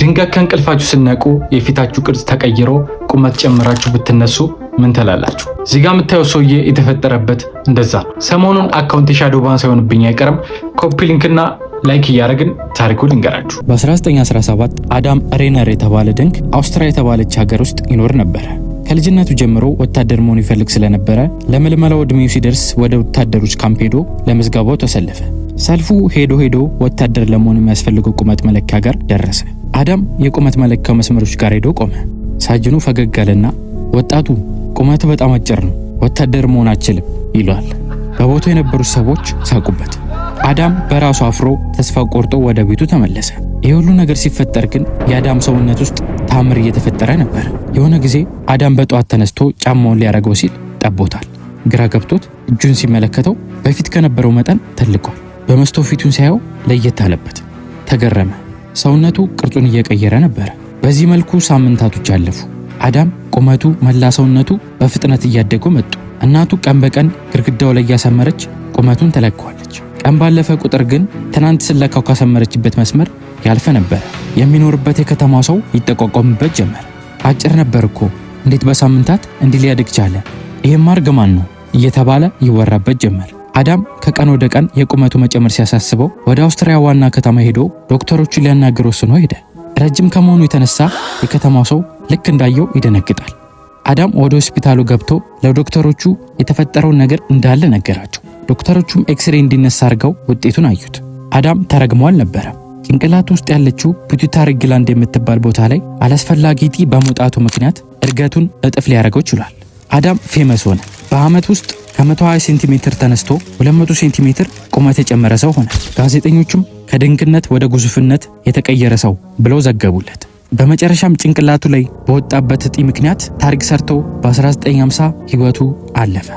ድንገት ከእንቅልፋችሁ ስትነቁ የፊታችሁ ቅርጽ ተቀይሮ ቁመት ጨምራችሁ ብትነሱ ምን ትላላችሁ? እዚህ ጋር የምታየው ሰውዬ የተፈጠረበት እንደዛ ነው። ሰሞኑን account የ shadow ban ሳይሆንብኝ አይቀርም። Copy link ና like እያደረግን ታሪኩን ልንገራችሁ። በ1917 አዳም ሬነር የተባለ ድንክ አውስትሪያ የተባለች ሀገር ውስጥ ይኖር ነበረ። ከልጅነቱ ጀምሮ ወታደር መሆን ይፈልግ ስለነበረ ለምልመላው ዕድሜው ሲደርስ ወደ ወታደሮች ካምፕ ሄዶ ለምዝገባው ተሰለፈ። ሰልፉ ሄዶ ሄዶ ወታደር ለመሆን የሚያስፈልገው ቁመት መለኪያ ጋር ደረሰ። አዳም የቁመት መለኪያው መስመሮች ጋር ሄዶ ቆመ። ሳጅኑ ፈገግ አለና "ወጣቱ፣ ቁመቱ በጣም አጭር ነው፣ ወታደር መሆን አትችልም" ይለዋል። በቦታው የነበሩት ሰዎች ሳቁበት። አዳም በራሱ አፍሮ ተስፋ ቆርጦ ወደ ቤቱ ተመለሰ። ይህ ሁሉ ነገር ሲፈጠር ግን የአዳም ሰውነት ውስጥ ታምር እየተፈጠረ ነበር። የሆነ ጊዜ አዳም በጠዋት ተነስቶ ጫማውን ሊያደርገው ሲል ጠቦታል። ግራ ገብቶት እጁን ሲመለከተው በፊት ከነበረው መጠን ተልቋል። በመስታወት ፊቱን ሲያየው ለየት አለበት። ተገረመ። ሰውነቱ ቅርጹን እየቀየረ ነበረ። በዚህ መልኩ ሳምንታቶች አለፉ። አዳም ቁመቱ፣ መላ ሰውነቱ በፍጥነት እያደጉ መጡ። እናቱ ቀን በቀን ግድግዳው ላይ እያሰመረች ቁመቱን ተለከዋለች። ቀን ባለፈ ቁጥር ግን ትናንት ስለካው ካሰመረችበት መስመር ያልፈ ነበረ። የሚኖርበት የከተማው ሰው ይጠቋቋምበት ጀመር። "አጭር ነበር እኮ፣ እንዴት በሳምንታት እንዲህ ሊያድግ ቻለ? ይህማ እርግማን ነው" እየተባለ ይወራበት ጀመር። አዳም ከቀን ወደ ቀን የቁመቱ መጨመር ሲያሳስበው ወደ አውስትሪያ ዋና ከተማ ሄዶ ዶክተሮቹን ሊያናግር ወስኖ ሄደ። ረጅም ከመሆኑ የተነሳ የከተማው ሰው ልክ እንዳየው ይደነግጣል። አዳም ወደ ሆስፒታሉ ገብቶ ለዶክተሮቹ የተፈጠረውን ነገር እንዳለ ነገራቸው። ዶክተሮቹም ኤክስሬ እንዲነሳ አድርገው ውጤቱን አዩት። አዳም ተረግሞ አልነበረም። ጭንቅላት ውስጥ ያለችው pituitary gland የምትባል ቦታ ላይ አላስፈላጊ እጢ በመውጣቱ ምክንያት እድገቱን እጥፍ ሊያደርገው ችሏል። አዳም famous ሆነ። በዓመት ውስጥ ከ120 ሴንቲሜትር ተነስቶ 200 ሴንቲሜትር ቁመት የጨመረ ሰው ሆነ። ጋዜጠኞቹም ከድንክነት ወደ ግዙፍነት የተቀየረ ሰው ብለው ዘገቡለት። በመጨረሻም ጭንቅላቱ ላይ በወጣበት እጢ ምክንያት ታሪክ ሰርቶ በ1950 ህይወቱ አለፈ።